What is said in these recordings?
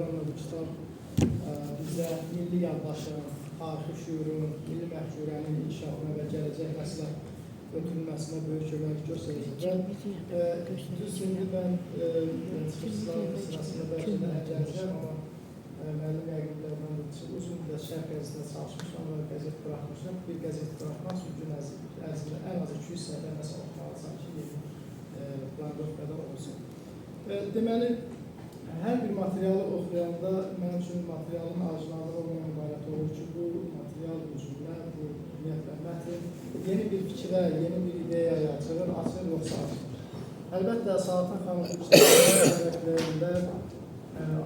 Doğrudan da bu kitab bizə milli yaddaşın, tarixi şüurun, milli məfkurənin inkişafına və gələcək nəslə ötürülməsinə böyük kömək göstərəcək. Və düz indi mən çıxışların sırasında bəlkə də əcələcəm, amma müəllim yəqin bilər, mən uzun müddət Şərq qəzetində çalışmışam və qəzet buraxmışam. Bir qəzet buraxmaq üçün gün ərzində ən az 200 səhifə nəsə oxumalısan ki, yeni planировkada olsun. Deməli, hər bir materialı oxuyanda mənim üçün materialın orijinallığı ondan ibarət olur ki, bu material, bu cümlə, bu ümumiyyətlə mətn yeni bir fikrə, yeni bir ideyaya çığır açır, yoxsa açmır. Əlbəttə, Salatın xanım bu kitabın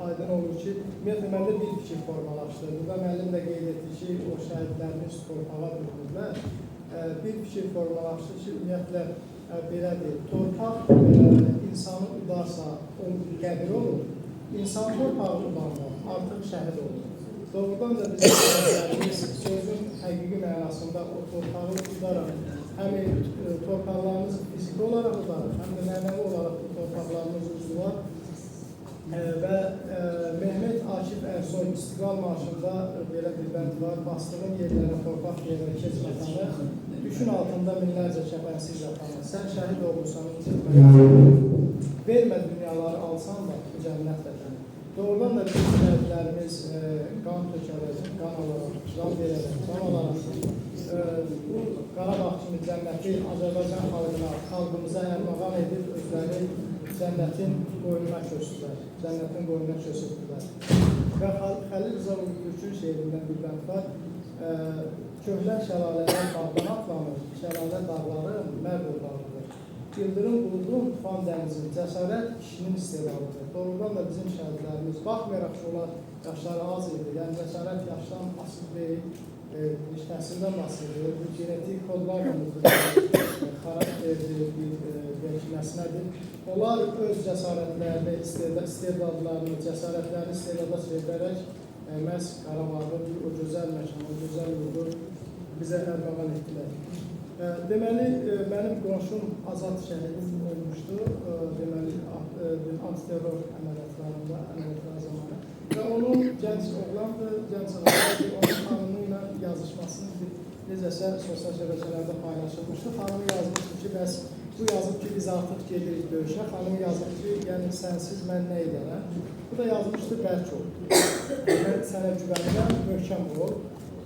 aydın olur ki, ümumiyyətlə məndə bir fikir formalaşdı. Burada müəllim də qeyd etdi ki, o şəhidlərimiz torpağa dönürlər. Bir fikir formalaşdı ki, ümumiyyətlə belədir. Torpaq insanı udarsa, o qəbir olur. İnsan torpağı udanda artıq şəhid olur. Doğrudan da bizim şəhidlərimiz sözün həqiqi mənasında o torpağı udaraq, həm torpaqlarımızı fiziki olaraq udaraq, həm də mənəvi olaraq bu torpaqlarımızı udular. Və Mehmet Akif Ersoy İstiqlal Marşında belə bir bənd var. Bastığın yerlərə torpaq yerə keç vatanı, düşün altında minlərcə kəfənsiz yatanı. Sən şəhid olursan, incitmə yatanı. Vermə dünyaları alsan da bu cənnət vətəni. Doğrudan da bizim şəhidlərimiz qan tökərək, qan alaraq, can verərək, can alaraq bu Qarabağ kimi cənnəti Azərbaycan xalqına, xalqımıza ərmağan edib özləri cənnətin qoynuna köçdülər. Cənnətin qoynuna köçürdülər. Və Xəlil Rza Ulutürk'ün şeirindən bir bənd var. Köhlən şəlalələr dağdan atlanır, şəlalə dağları mərd övladıdır. İldırım buludun, tufan dənizin, cəsarət kişinin istedadıdır. Doğrudan da bizim şəhidlərimiz, baxmayaraq ki, onlar yaşları az idi, yəni cəsarət yaşdan asılı deyil, təhsildən asılı deyil, bu genetik kodlarla bir xarakterdir, bir nəslədir. Onlar öz cəsarətlərini, istedadlarını, cəsarətlərini istedada çevirərək məhz Qarabağı, o gözəl məkan, o gözəl yurdu bizə ərmağan etdilər. Deməli, mənim qonşum Azad şəhid olmuşdu, deməli, antiterror əməliyyatlarında, əməliyyatlar zamanı. Və onun gənc oğlandı, gənc oğlandı, onun xanımı ilə yazışmasının bir necəsə sosial şəbəkələrdə paylaşılmışdı. Xanımı yazmışdı ki, bəs bu yazıb ki, biz artıq gedirik döyüşə. Xanımı yazıb ki, yəni sənsiz mən nə edərəm? Bu da yazmışdı, bərk ol. Mən sənə güvənirəm, möhkəm ol.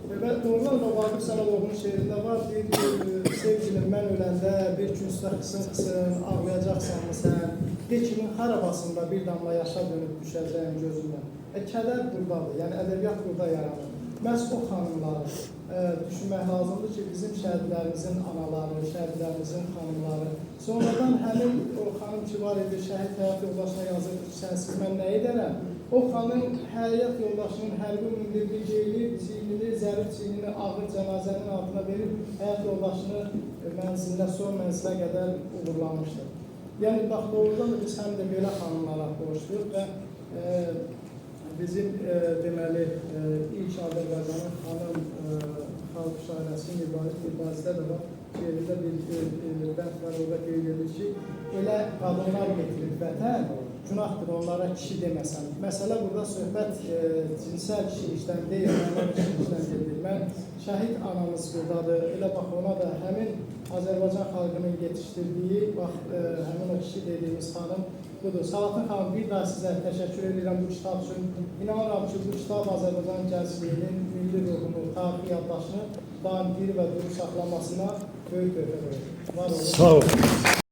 Və doğrudan da Vaqif Səmədovun şeirində var, deyir ki, sevgilim mən öləndə bir küncdə xısın xısın ağlayacaqsanmı sən? De kimin xarabasında bir damla yaşa dönüb düşəcəyim gözümdən. Kədər buradadır, yəni ədəbiyyat burada yaranır. Məhz o xanımları düşünmək lazımdır ki, bizim şəhidlərimizin anaları, şəhidlərimizin xanımları. Sonradan həmin o xanım ki var idi, şəhid həyat yoldaşına yazırdı ki, sənsiz mən nə edərəm? O xanım həyat yoldaşının hərbi mundirini geyinib, çiynini, zərif çiynini ağır cənazənin altına verib, həyat yoldaşını mənzilə, son mənzilə qədər uğurlamışdır. Yəni, bax, doğrudan da biz həm də belə xanımlara borcluyuq və bizim deməli, ilk Azərbaycanın xanım xalq şairəsi Mirvarid də var. Şeirində bir bənd var, orada qeyd edir ki, elə qadınlar getirib vətən, günahdır onlara kişi deməsən. Məsələ burada söhbət cinsəl kişilikdən deyil, mənəvi kişilikdən gedir. Mən şəhid anamız buradadır. Elə bax ona da həmin Azərbaycan xalqının yetişdirdiyi, bax həmin o kişi dediyimiz xanım budur. Salatın xanım, bir daha sizə təşəkkür edirəm bu kitab üçün. İnanıram ki, bu kitab Azərbaycan gəncliyinin milli ruhunu, tarixi yaddaşını daim diri və duru saxlamasına böyük töhfə verir. Var olun. Sağ olun.